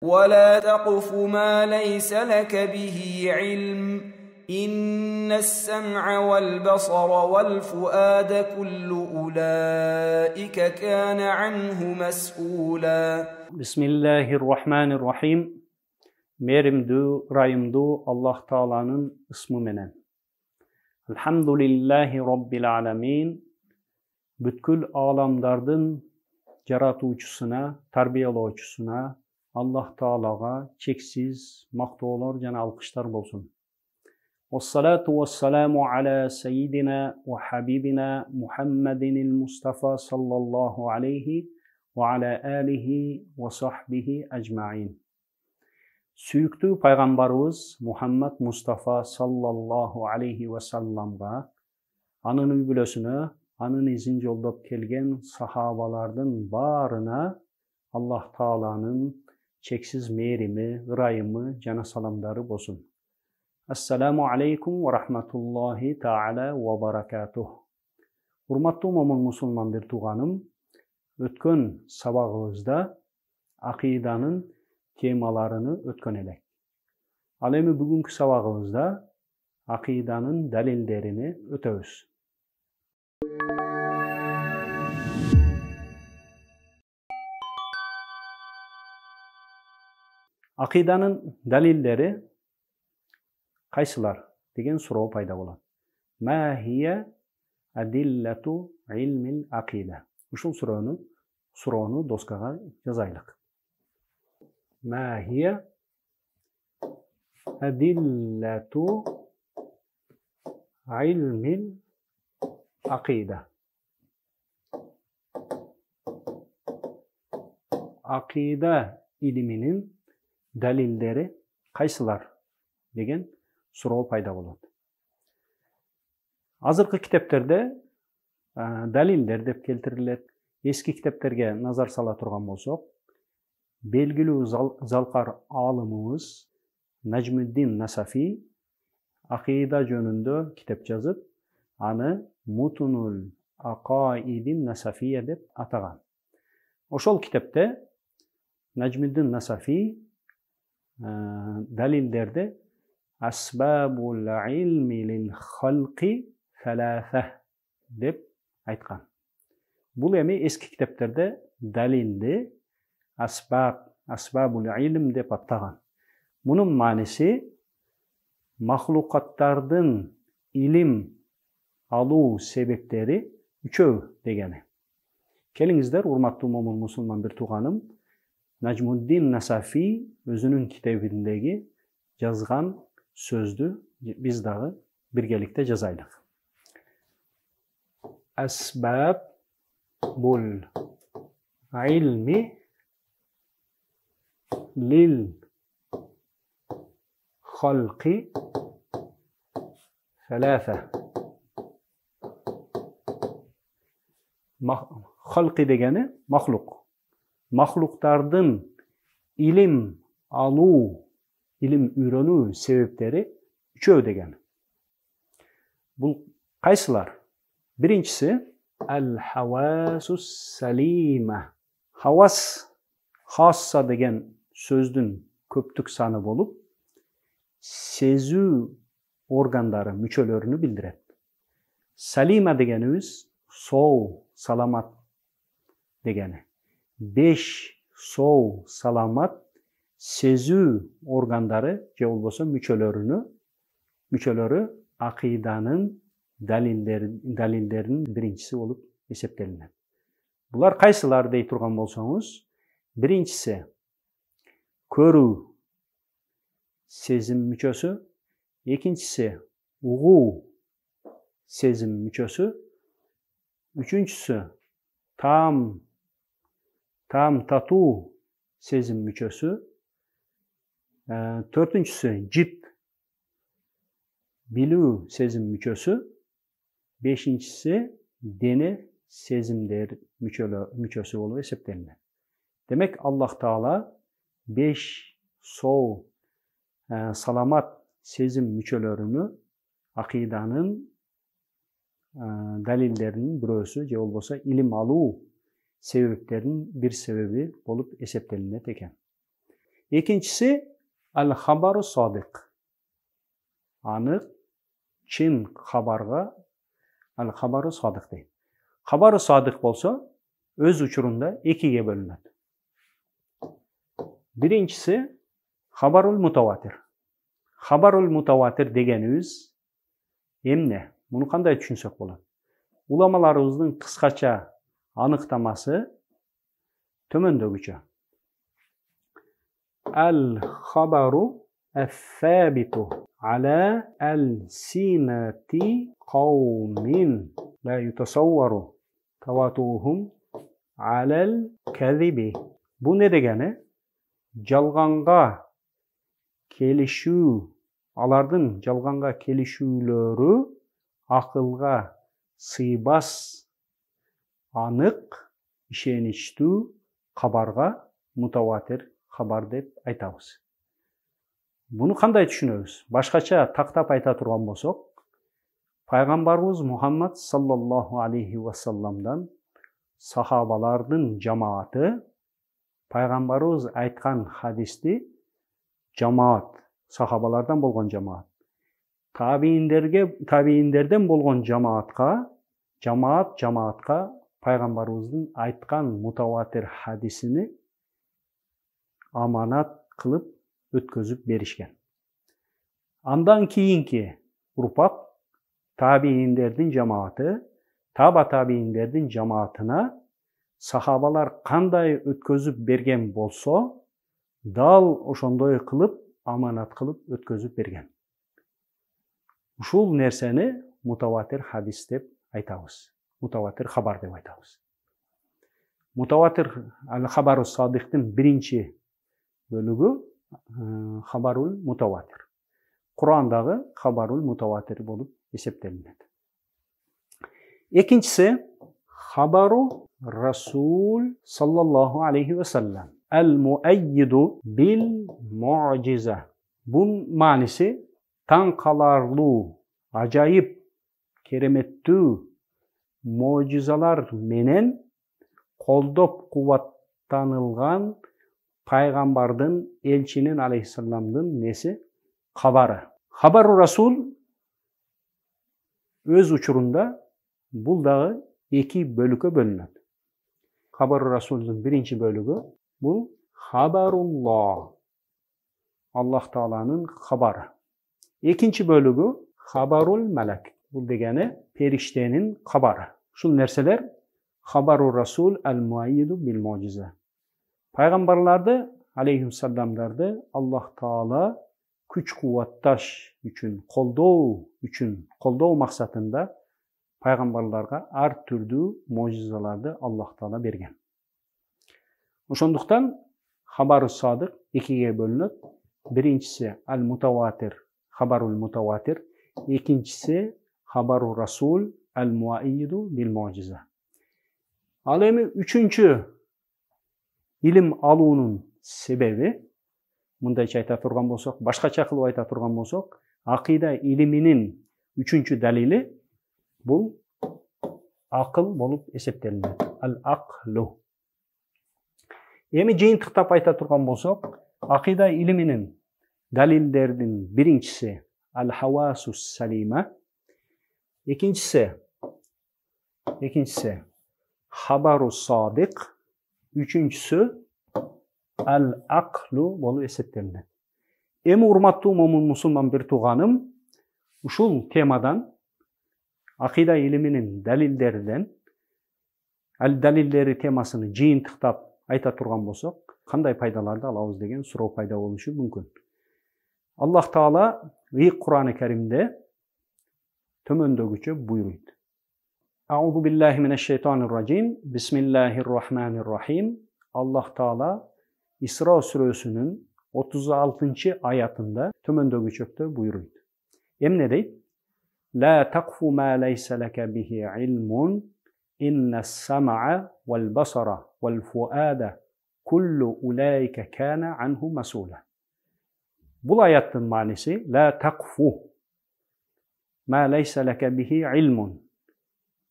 ولا تقف ما ليس لك به علم إن السمع والبصر والفؤاد كل أولئك كان عنه مسؤولا. بسم الله الرحمن الرحيم. Мээримдүү, ырайымдуу Аллах Тааланын ысмы менен. Алхамдулиллахи Роббил аламин. Бүткүл ааламдардын жаратуучусуна, тарбиялоочусуна Аллах Таалага чексиз мактоолор жана алкыштар болсун. Вассалату вассаламу аля сайидина ва хабибина Мухаммадинил Мустафа саллаллаху алейхи ва аля алихи ва сахбихи ажмаин. Сүйүктүү пайгамбарыбыз Мухаммад Мустафа саллаллаху алейхи ва салламга, анын үй бүлөсүнө, анын изин жолдоп келген сахабалардын баарына Аллах Тааланын чексиз мээрими, ырайымы жана саламдары болсун. Ассаламу алейкум ва рахматуллахи таала ва баракатух. Урматтуу момун мусулман бир тууганым, өткөн сабагыбызда акыйданын темаларыны өткөн элек. Ал эми бүгүнкү сабагыбызда акыйданын далилдерини өтөбүз. Акыйданын далилдери кайсылар деген суроо пайда болот. Ма хия адиллату илмил акыйда. Ушул суроону доскага жазайлык. ما هي أدلة علم العقيدة؟ Акыйда илиминин далилдери кайсылар деген суроо пайда болот. Азыркы китептерде далилдер деп келтирилет. Эски китептерге назар сала турган болсок, белгилүү залкар аалымыбыз Нажмиддин Насафи акыйда жөнүндө китеп жазып, аны Мутунул Акаидин Насафия деп атаган. Ошол китепте Нажмиддин Насафи далилдерди Асбабул илми лил халқи саласа деп айткан. Бул эми эски китептерде далилди асбабул илм деп атаган. Мунун мааниси махлукаттардын илим алуу себептери үчөө дегени. Келиңиздер, урматтуу момун мусулман бир тууганым, Нажмуддин Насафи өзүнүн китебиндеги жазган сөздү биз дагы биргеликте жазайлык. Асбабул илми лил халқи саласа. Халқи дегени махлук. Махлуктардын илим алуу, илим үйрөнүү себептери үчөө дегени. Бул кайсылар? Биринчиси ал-хавасус салима. Хавас, хасса деген сөздүн көптүк саны болуп, сезүү органдары, мүчөлөрүнү билдирет. Салима дегенибиз соо, саламат дегени. 5 соо, саламат сезүү органдары же болбосо мүчөлөрү акыйданын далилдеринин биринчиси болуп эсептелинет. Булар кайсылар дей турган болсоңуз, биринчиси көрүү сезим мүчөсү, экинчиси угуу сезим мүчөсү, үчүнчүсү таам татуу сезим мүчөсү, төртүнчүсү жит билүү сезим мүчөсү, бешинчиси дене сезимдер мүчөсү болуп эсептелинет. Демек, Аллах Таала 5 соо саламат сезим мүчөлөрүнү акыйданын далилдеринин бирөөсү же болбосо илим алуу себептеринин бир себеби болуп эсептелинет экен. Экинчиси ал хабару садык. Анык, чын кабарга ал хабару садык дейт. Хабару садык болсо өз учурунда экиге бөлүнөт. Биринчиси хабарул мутаватир. Хабарул мутаватир дегенибиз эмне? Муну кандай түшүнсөк болот? Уламаларыбыздын кыскача аныктамасы төмөндөгүчө. Ал хабару ас-сабиту ала ал-синати каумин ла ютасаввару таватухум алал казиби. Бул не дегени? Жалганга келишүү, алардын жалганга келишүүлөрү акылга сыйбас, анык, ишеничтүү кабарга мутаватир кабар деп айтабыз. Буну кандай түшүнөбүз? Башкача тактап айта турган болсок, Пайгамбарыбыз Мухаммад саллаллаху алейхи вассаламдан сахабалардын жамааты Пайгамбарыбыз айткан хадисти жамаат, сахабалардан болгон жамаат, табииндерден болгон жамаатка, жамаатка Пайгамбарыбыздын айткан мутаватир хадисини аманат кылып өткөзүп беришкен. Андан кийинки урпак табииндердин жамааты, таба табииндердин жамаатына сахабалар кандай өткөзүп берген болсо, дал ошондой кылып аманат кылып өткөзүп берген. Ушул нерсени мутаватир хадис деп айтабыз. Мутаватир хабар деп айтабыз. Мутаватир ал хабару садыктын биринчи бөлүгү хабарул мутаватир. Курандагы хабарул мутаватир болуп эсептелинет. Экинчиси хабару Расул саллаллаху алейхи вассалам. Ал-муайиду бил муъжиза. Бунун мааниси таң каларлуу, ажайып, кереметтүү муъжизалар менен колдоп кубаттанылган пайгамбардын, элчинин алейхиссаламдын неси? Кабары. Хабару Расул өз учурунда бул дагы эки бөлүккө бөлүнөт. Хабару Расулдун биринчи бөлүгү бул хабаруллах, Аллах Тааланын хабары. Экинчи бөлүгү хабарул малак, бул дегени периштенин кабары. Ушул нерселер хабару Расул ал-муайиду бил муъжиза. Пайгамбарларды алейхиссаламдарды Аллах Таала күч кубатташ үчүн, колдоо үчүн, колдоо максатында пайгамбарларга ар түрдүү муъжизаларды Аллах Таала берген. Ошондуктан хабару садык экиге бөлүнөт. Биринчиси ал-мутаватир, хабарул мутаватир, экинчиси хабару Расул ал-муайиду бил муъжиза. Ал эми үчүнчү илим алуунун себеби, мындайча айта турган болсок, башкача кылып айта турган болсок, акыйда илиминин үчүнчү далили бул акыл болуп эсептелинет. Ал-аклу. Эми жыйынтыктап айта турган болсок, акыйда илиминин далилдеринин биринчиси ал-хавасус салима, экинчиси хабару садык, үчүнчүсү ал-аклу болуп эсептелинет. Эми урматтуу момун мусулман бир тууганым, ушул темадан, акыйда илиминин далилдеринен, ал далилдери темасыны жыйынтыктап айта турган болсок, кандай пайдаларды алабыз деген суроо пайда болушу мүмкүн. Аллах Таала ыйык Курани Каримде төмөндөгүчө буйруйт. Аузу биллахи минаш-шайтанир-ражим. Бисмиллахир-рахманир-рахим. Аллах Таала Исра сүрөсүнүн 36 аятында төмөндөгүчөктө буйруйт. Эмне дейт? Ла тақфу ма лайса лака бихи илмун инна-с-самаа вал-басара вал-фуада куллу улайка кана анху масула. Бул аяттын мааниси ла тақфу ма лайса лака бихи илмун.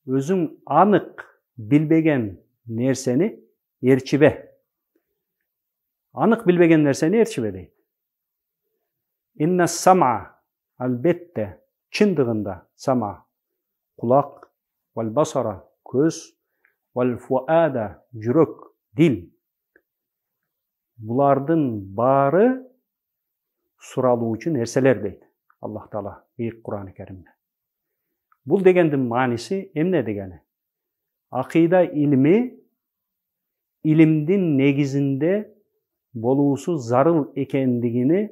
Өзүң анык билбеген нерсени ээрчибе. Анык билбеген нерсени ээрчибе дейт. Инна сама, албетте, чындыгында сама, кулак, вал басара, көз, вал фуада, жүрөк, дил. Булардын баары суралуучу нерселер дейт Аллах Таала Бийик Курани Керимде. Бул дегендин мааниси эмне дегени? Акыйда илми илимдин негизинде болуусу зарыл экендигини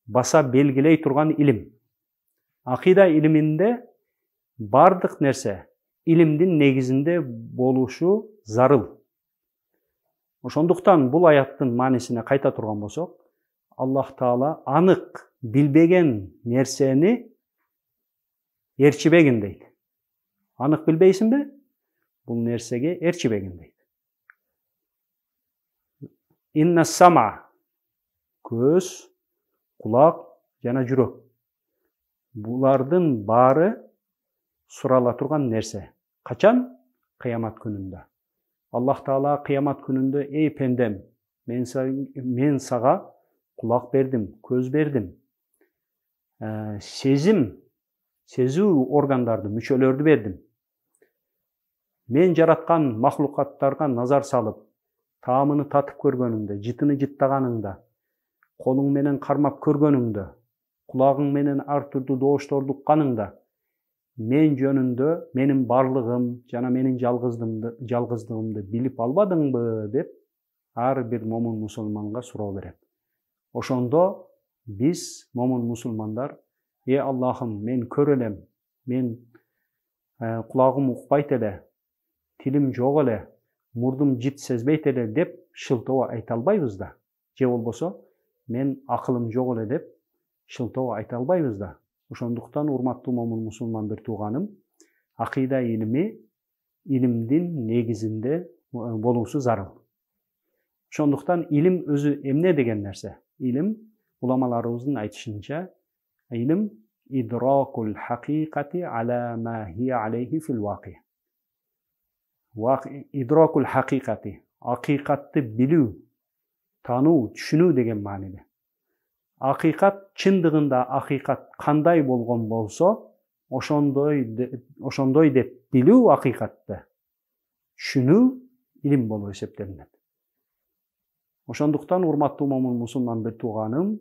баса белгилей турган илим. Акыйда илиминде бардык нерсе илимдин негизинде болушу зарыл. Ошондуктан бул аяттын маанисине кайта турган болсок, Аллах Таала анык билбеген нерсени ээрчибегин дейт. Анык билбейсиңби? Бул нерсеге ээрчибегин дейт. Инна сама, көз, кулак жана жүрөк. Булардын баары сурала турган нерсе. Качан? Кыямат күнүндө. Аллах Таала кыямат күнүндө: эй пендем, мен сага кулак бердим, көз бердим, сезим, сезүү органдарды, мүчөлөрдү бердим. Мен жараткан махлукаттарга назар салып, таамыны татып көргөнүңдө, жытыны жыттаганыңда, колуң менен кармап көргөнүңдө, кулагың менен ар түрдүү добушторду укканыңда, мен жөнүндө менин барлыгым жана менин жалгыздыгымды билип албадыңбы деп ар бир момун мусулманга суроо берет. Ошондо биз момун мусулмандар: "Э Аллахым, мен көр элем, мен кулагым укпайт эле, тилим жок эле, мурдум жыт сезбейт эле" деп шылтоо айта албайбыз да. Же болбосо мен акылым жок эле деп шылтоо айта албайбыз да. Ошондуктан, урматтуу момун мусулман бир тууганым, акыйда илими илимдин негизинде болуусу зарыл. Ошондуктан илим өзү эмне деген нерсе? Илим, уламаларыбыздын айтышынча, илим идракул хакикати ала ма хия алейхи фил ваки. Идракул хакикати, акыйкатты билүү, таануу, түшүнүү деген мааниде. Акыйкат чындыгында акыйкат кандай болгон болсо, ошондой деп билүү, акыйкатты түшүнүү илим болуп эсептелинет. Ошондуктан, урматтуу момун мусулман бир тууганым,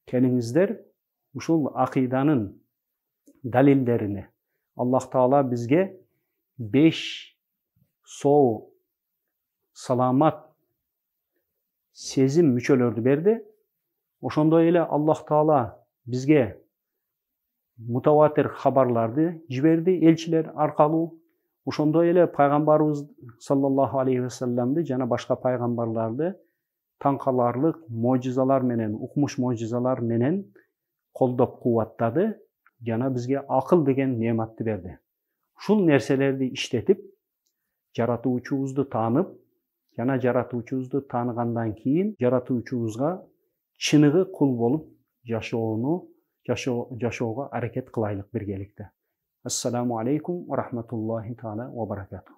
келиңиздер ушул акыйданын далилдерине. Аллах Таала бизге 5 соо, саламат сезим мүчөлөрдү берди. Ошондой эле Аллах Таала бизге мутаватир кабарларды жиберди элчилер аркылуу. Ошондой эле пайгамбарыбыз саллаллаху алейхи вассаламды жана башка пайгамбарларды таң каларлык можизалар менен, укмуш можизалар менен колдоп кубаттады жана бизге акыл деген неаматты берди. Ушул нерселерди иштетип, жаратуучубузду таанып жана жаратуучубузду тааныгандан кийин жаратуучубузга чыныгы кул болуп жашоого аракет кылайлык биргеликте. Ассаламу алейкум ва рахматуллахи таала ва баракатух.